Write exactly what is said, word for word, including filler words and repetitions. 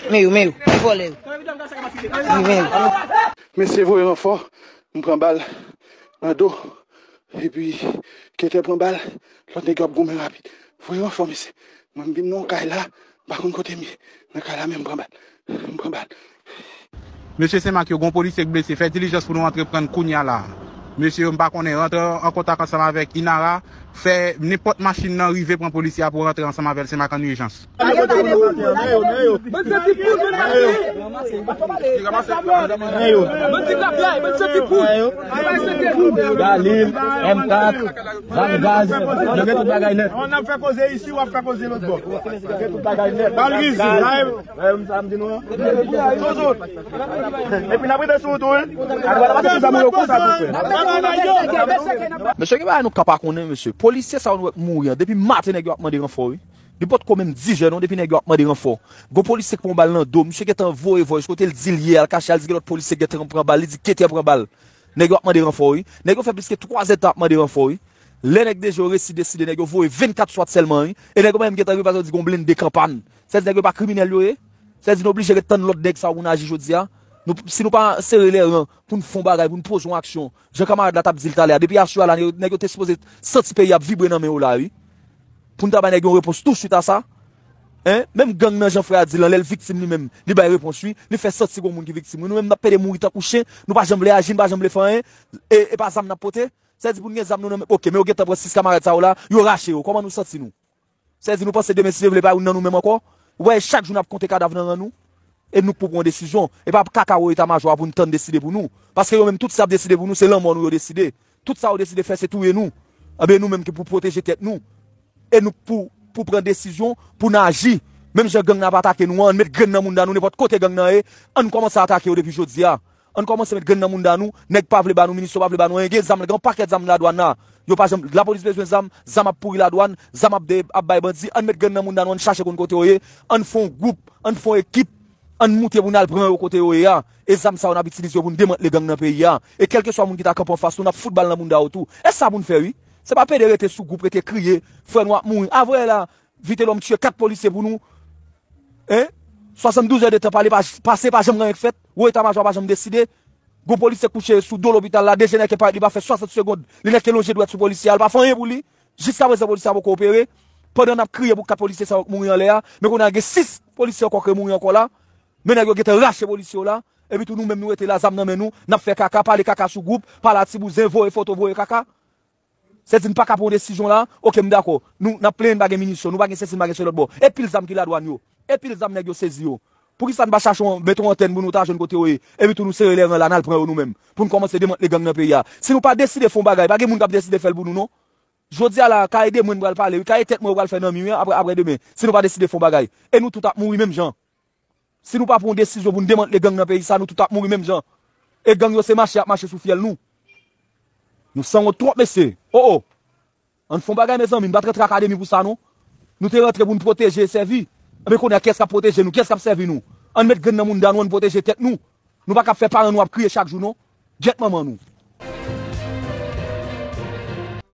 Men yo, men yo, vòlè yo. Men yo, men yo. Mesye voye ranfò, m pran bal nan do. Epi, Ketè pran bal, lòt nèg yo ap goumen rapid. Voye ranfò, mesye. Mwen, m vin nan yon kay la, m pa konn kote m ye. Nan kay la, men m pran bal. M pran bal. Mesye Senmak yo, gon polisye k blese, fè dilijans pou nou antreprann kounya la. Mesye yo, m pa konnen, rantre an kontak ansanm avèk Inara, fè nenpòt machin nan rive pran polisye a pou rantre ansanm avè l Senmak an ijans. Bandi santi poul, bandi santi poul. Bandi graplay, bandi santi poul. Galil, M kat, zam gaz, yo gen tout bagay nèt. Ou ap fè koze isi, w ap fè koze lòt bò. Yo gen tout bagay nèt. Bal rizi, live. Wè, m sa m di nou an. Toujou. Epi n ap rete sou wout ou, wi. Apre la pati ki zam yo konsa pou fè. Mesye, gen bagay nou ka pa konnen, mesye. Polisye sa yo nou wè k mouri an, depi maten nèg yo ap mande ranfò, wi. Li potko menm dis zè non, depi nèg yo ap mande ranfò. Gon polisye k pran bal nan do, misye gentan voye voice, kote l di l ye, al kache, al di gen lòt polisye k gentan pran bal, li di Ketè pran bal. Nèg yo ap mande ranfò, wi. Nèg yo fè plis ke twa zèdtan ap mande ranfò, wi. Lè nèg deja yo resi deside, nèg yo voye vennkat swat sèlman, wi. E nèg yo pa menm gentan rive, paske yo di gon blende k an pàn. Sèdi nèg yo pa kriminèl yo ye? Sèdi nou oblije ret tann lòd nèg sa yo pou n aji jodi a? Nou, si nou pa sere lè ran pou n fè yon bagay, pou n poze yon aksyon, jan kanmarad la t ap di l talè a, depi aswè a la, nèg yo te sipoze santi peyi ap vibre nan men yo la, wi. Pou n ta bay nèg yon repons tou swit a sa. Hein? Menm gang nan, jan frè a di l lan, lè l viktim li menm, li bay repons, wi. Li fè santi gon moun ki viktim, wi. Nou menm, n ap pede mouri tankou chen, nou pa janm vle aji, nou pa janm vle fè anyen, e, e pa zam n ap pote. Sèdi pou n gen zam nou nan men, oke, men yo gentan pran sis kanmarad sa yo la, yo rache yo. Kòman nou santi nou? Sèdi nou panse demen, si Dye vle, pa youn nan nou menm ankò? Ou pa wè chak jou n ap konte kadav nan ran nou? E nou k pou pran desizyon. E pa kaka wo eta majò a pou n tann deside pou nou. Paske yo menm, tout sa y ap deside pou nou, se lanmò nou yo deside. Tout sa yo deside fè, se touye nou. Anben, nou menm ki pou pwoteje tèt nou. E nou k pou, pou pran desizyon, pou n aji. Menm jan gang nan ap atake nou an, ann met grenn nan mounda nou, nenpòt kote gang nan ye, ann kòmanse atake yo depi jodi a. Ann kòmanse met grenn nan mounda nou, nèg pa vle ba nou minisyon, pa vle ba nou anyen, gen zam, gen yon pakèt zam ladwàn la. Yo pa janm, lapolis bezwen zam, zam ap pouri ladwàn, zam ap de, ap bay bandi, ann met grenn nan mounda nou, ann chache konn kote yo ye, ann fè yon gwoup, ann fè yon ekip, ann moute pou n al pran yo kote yo ye a. E zam sa yo n ap itilize yo pou n demantle gang nan peyi a. E kèlkeswa moun ki ta kanpe anfas nou, n ap fout bal nan mounda yo tou. E sa pou n fè wi. Se pa pede rete sou gwoup, rete kriye, frè nou ap mouri. Avanyè la, Vitelòm tiye kat polisye pou nou. Hein? Swasanndouz è de tan pale pa, pase, pa janm gen anyen k fèt. Wo eta majò a pa janm deside. Gon polisye kouche sou do lopital la, dejenèke parèt, li pa fè swasant segonn. Li nèke lonje dwèt sou polisye a, li pa fè anyen pou li. Jiskaprezan polisye a poko opere. Pandan n ap kriye pou kat polisye sa yo k mouri anlè a, men kounye a gen sis polisye ankò k remouri ankò la. Men nèg yo gentan rache polisye yo la. Epi tou nou menm nou rete la, zam nan men nou, n ap fè kaka, pale kaka sou gwoup, pale a ti bouzen, voye foto, voye kaka. Sèdi n pa ka pran yon desizyon la, oke, m dakò. Nou, n ap plenyen n pa gen minisyon, nou pa gen sesi, n pa gen se lòt bò. E pil zam ki ladwàn yo. E pil zam nèg yo sezi yo. Poukisa n pa chache yon, mete yon antèn pou nou ta jwenn kote yo ye? Epi tou nou sere lè ran la, n al pran yo nou menm. Pou n kòmanse demantle gang nan peyi a. Si nou pa deside fè yon bagay, pa gen moun k ap deside fè l pou nou non. Jodi a la, kaye de mwen m pral pale, wi, kaye tèt mwen yo pral fè nan mi, wi, apre, apre demen. Si nou pa deside fè yon bagay. E nou tout ap mouri menm jan. Si nou pa pran yon desizyon pou n demantle gang nan peyi sa, nou tout ap mouri menm jan. E gang yo se mache y ap mache sou fyèl nou. Nou sanwont twòp mesye. O o. Ann fè yon bagay mezanmi, n pa t rantre akademi pou sa non. Nou te rantre pou n pwoteje e sèvi. Enben kounye a kiyès k ap pwoteje nou, kiyès k ap sèvi nou? Ann met grenn nan mounda nou, ann pwoteje tèt nou. Nou pa ka ap fè paran nou ap kriye chak jou non. Gyèt manman nou.